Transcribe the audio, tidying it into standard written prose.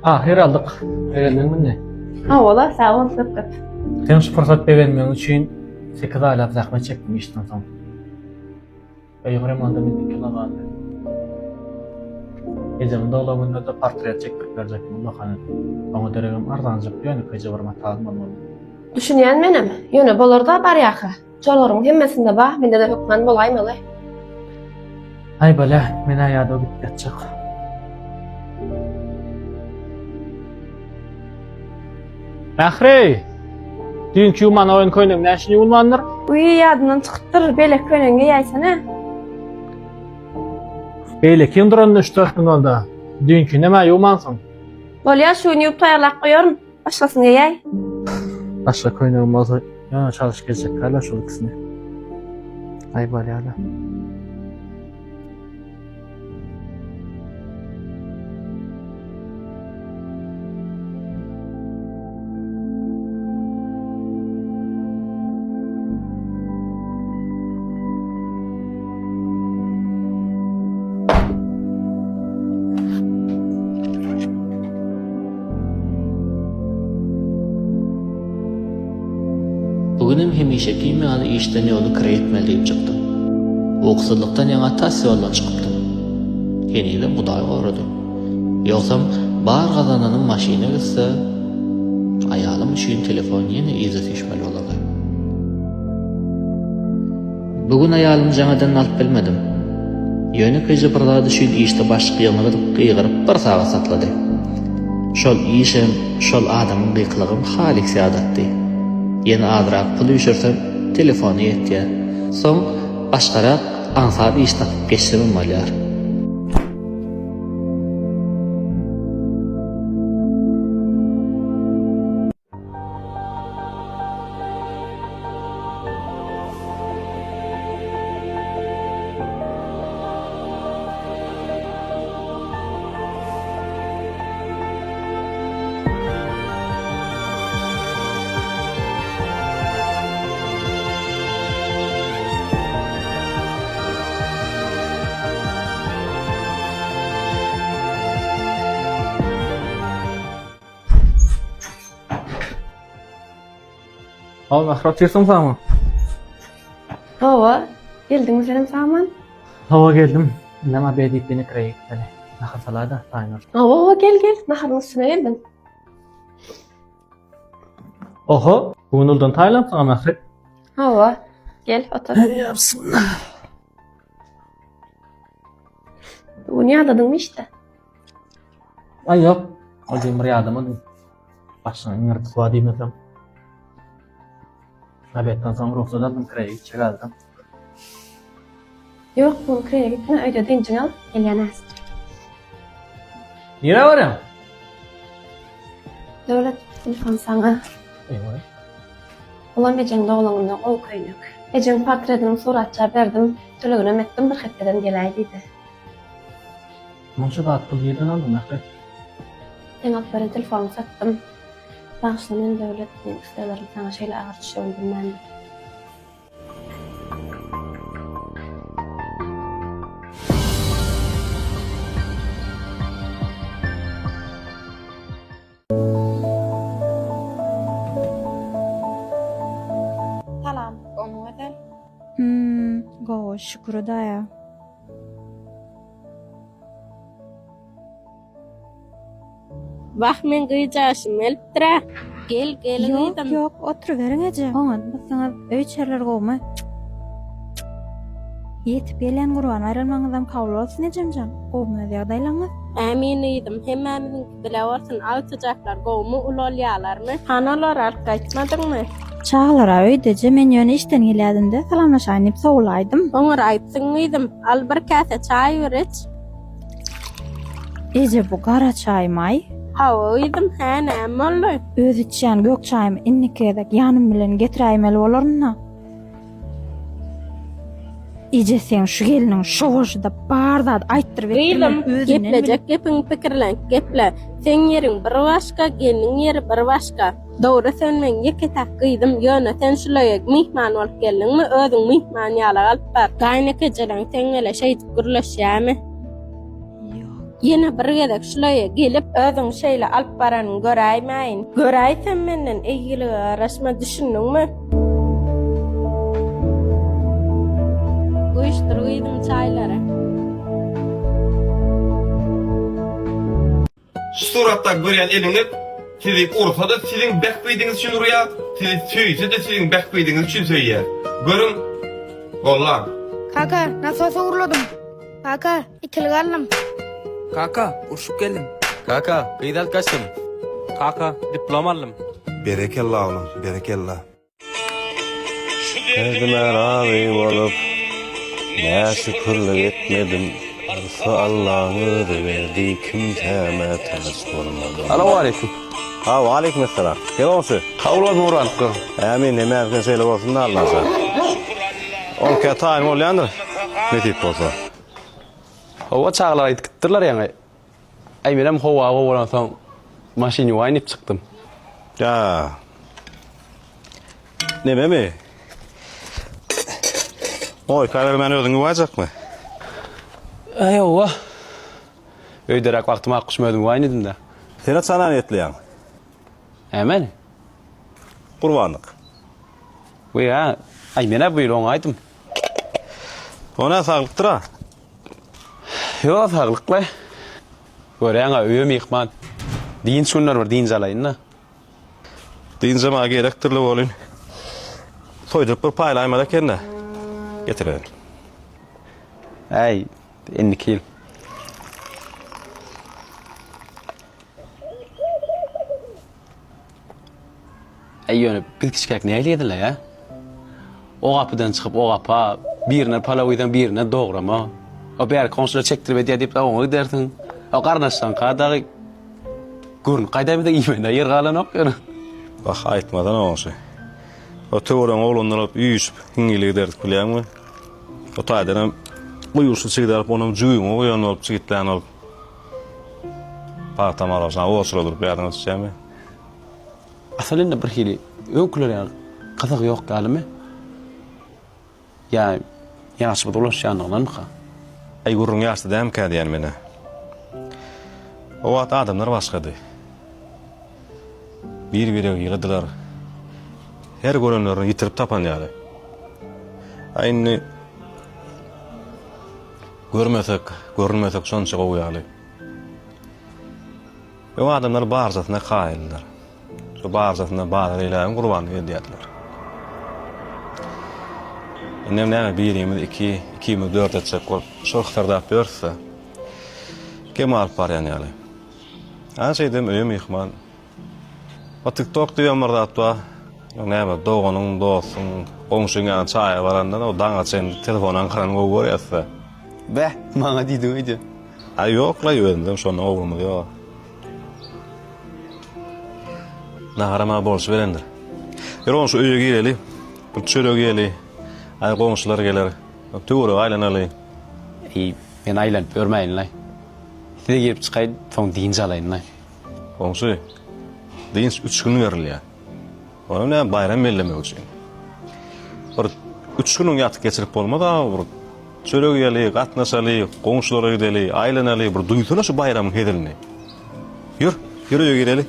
Ahyr aldyk. Begendiňmi indi? Hawa-la, sag bol köp köp. Seň şu pursat begenmegiň üçin sekiz aýlap zähmet çekdim işden soň. Öýüň remontam indi iki ýyla galdy. Ejemiň doglan gününe-de portret çekdirip berjekdim ullakan edip. Oňa deregem arzanjyk, ýönekeýje bir mata almaly boldum. Düşünýän menem. Ýöne bolar-da barýaka. Şolaryň hemmesinde bar, mende-de hökman bolaýmaly. Aý bala, men-ä ýadaw gidip ýatjak. Mähri! Düýnki ýuwman oýun köýnegiň näme üçin ýuwulmandyr? Wiý, ýadymdan çykypdyr, beýleki köýnegiňi geýäýsene. Beýlekiň duranyna üç-dört gün boldy. Düýnkinem-ä ýuwmansyň. Bolýar, şu gün ýuwup taýýarlap goýaryn. Başgasyny geýäý. Başga köýnegim bolsa, ýöne çalyş geljek hala şol ikisini. Aý bolýar-da. Bu günem hemişekim ýaly işden ýoly kireý etmeli diýip çykdym. Ukusyzlykdan ýaňa tas ýoldan çykypdym. Henizem Hudaý gorady. Ýogsam bar gazananym maşyna gitse, aýalym üçin telefon ýene yza süýşmeli bolardy. Bu gün aýalym jaň edenini alyp bilmedim. Ýönekeýje bir zat üçin işde başlyk ýygnak edip gygyryp bir sagat saklady. Şol işem, şol adamyň gykylygam halys ýadatdy. Ýene azrak pul üýşürsem telefona ýetýär. Soň başgarak aňsat iş tapyp geçsemem bolýar. Hawa, Mähri otyrsyň sagmy? Hawa, geldiňmi senem sagman? Hawa geldim. Indem obed iýip ýene kireýe gitmeli. Nahar salaýda, taýyn bol. Hawa, hawa, gel, gel. Naharyň üstüne geldim. Oho, bu gün uldan taýlapsyň-a Mähri. Hawa, gel, otur. Ýa, bismillah. Bu gün ýadadyňmy işde? Aý ýok. Ol diýen bir ýadamadym. Başyňa iňirdisi bar diýmesem. Obedden soň rugsat aldym, kireýe gitjek azdan. Ýok, bu gün kireýe gitme, öýde dynjyňy al, gelýän azajyk. Nirä barýaň? Döwlet, telefon saňa. Eý-waý. Olam ejeň doglan gününe gowy köýnek. Ejeň portretiniň suratça berdim, töleginem etdim, bir hepdeden geläý diýdi. Munça zat pul nirden aldyň Mähri? Seň alyp beren telefonyňy satdym. Bagyşla meni Döwlet, meň isleglerim saňa şeýle agyr düşjegini bilmändim. Salam, gowmy Gözel? Hum, gowy, şükür Hudaýa. Wah, meň gyjaşym gelipdir-ä. Gel, gel Ýok, gyzym. ýok, oturyberiň eje. Oňatmysyňyz, öý-içeriler gowumy? Ýetip gelýän Gurban baýramyňyzam kabul bolsun ejemjan. Gowumy öz ýagdaýlaryňyz? Ämin gyzym, hemmämiziňki bile bolsun. Agtyjaklar gowumy, ulalýalarmy? Hany olary alyp gaýtmadyňmy? Çagalar-a öýde eje, men ýöne işden gelýädim-de, salamlaşaýyn diýip sowulaýdym. Oňaraýypsyň gyzym. Al bir käse çaý bir iç. Eje bu gara çaýmaý? Hawa gyzym, hä näme boldy? Öz içýän gök çaýymy indiki gezek ýanym bilen getiräýmeli bolaryn-da. Eje seň şu gelniň şo bolşuda bar zady aýtdyryp Gyzym, etdirmän özünden geplejek bilip. gepiňi pikirlenip geple. Seň ýeriň bir başga, gelniň ýeri bir başga. Dogry sen meň ýeke-täk gyzym, ýöne sen şul öýe myhman bolup geldiňmi, özüň myhman ýaly galyp bar. Gaýynekejeleň seň gele şeýdip gürleşýämi? Ýok. Ýene bir gezek şulaýa gelip, özüňi şeýle alyp baranyňy göräýmäýin. Göräýsem menden eýgilige garaşma, düşündiňmi? Guýuşdyr gyzym çaýlary. Şu suratda görýän eliňiz sizi ursa-da siziň bähbidiňiz üçin urýar, sizi söýse-de siziň bähbidiňiz üçin söýýär. Görüň, gollaň. Kaka, nasos ogurladym. Kaka, ikilik aldym. Kaka, urşup geldim. Kaka, gyz alyp gaçdym. Kaka, diplom aldym. Berekella oglum, berekella. Özüme razy bolup, näşükürlik etmedim, Yrsy Allaň özi berdi, kimsä mätäç bolmadym. Salowmaleýkim. Ha, waleýkim essalam. Gel goňşy. Kabul bolsun gurbanlyklar. Ämin, hemmämiziňkem şeýle bolsun-da Allajan. Onka taýyn bolýandyr, nesip bolsa. Hawa, çagalar aýdyp gitdirler ýaňy. Aý menem howa gowy bolansoň maşyn ýuwaýyn diýip çykdym. Ýa. Nememi? Oýka bermän özüň ýuwaýjakmy? Aý hawa. Öýderäk wagtym akguşym özüm ýuwaýyn diýdim-de. Sen haçana niýetleýäň? Nämeni? Gurbanlyk. Weý-ä, aý men-ä bu ýyl oňaýdym. O nä saglykdyr-a? Ýok, saglykly. Görýäň-ä, öýe myhman. Dynç günleri bir dynç alaýyn-da. Dynjam-a gerekdir-le welin, soýduryp bir paýlaýmaly eken-dä. Getirerin. Äý, indiki ýyl. Äý ýöne biz kiçikäk nähili edilýä? O gapydan çykyp o gapa, birine palaw iýseň birine dograma. O bärki goňşular çekdirip edýär diýip dagy oňa gidersiň. O garyndaşlaryňka dagy görnüp gaýdaýmasaň iýmene ýer galanok ýöne. Wah, aýtmasana goňşy. O töweregiň oglanlary bolup üýşüp hiňňile giderdik bilýäňmi? O taýdanam guýuşly çigit alyp onam jübüňe goýan bolup çigitlän bolup. Pagta maraşyna oçura durup ýadyňa düşýärmi? Asyl indi birhili öňküler ýaly gyzygy ýok ýalymy? Ýa ýaşymyz ulaşýanlygyndanmyka? Aý gürrüň ýaşda dämikä diýýän menä. O wagt adamlar başgady. Bir-biregi ýylydylar. Her görenlerini ýitirip tapan ýaly. A indi görmesek, görünmesek şonça gowy ýaly. Öň adamlar barjasyna kaýyldylar. Şo barjasyna bazar eýläbem gurbanlyk edýärdiler. Indem näme birimiz iki, ikimiz dört etjek bolup şol hysyrdap ýörüs-de. Kem alyp barýan ýaly. Ana şeýdibem öýe myhman. O TikTok diýen bir zat bar. Näme doganyň, dostuň, goňşyň ýanyna çaýa baranda o daňa çenli telefon aňkyrany gowy görýäs-de. Beh, maňa diýdiň öýdýän. Aý ýok-laý özümizem şonda oglumyz ýok. Naharam-a bolşy berendir. Ýör goňşy öýe gireli, bir çörek iýeli. Aý goňşular geler. Töwerege aýlanaly. Eý, men aýlanyp ýörmäýin-laý. Size girip çykaýyn, soň dynç alaýyn-laý. Goňşy, dynç üç gün berilýär. Onam näme baýram bellemek üçin. Bir üç günüň ýatyp geçirip bolmaz aga bir çörek iýeli, gatnaşaly, goňşulara gideli, aýlanaly, bir duýsana şu baýramyň hezilini. Ýör, ýör öýe gireli.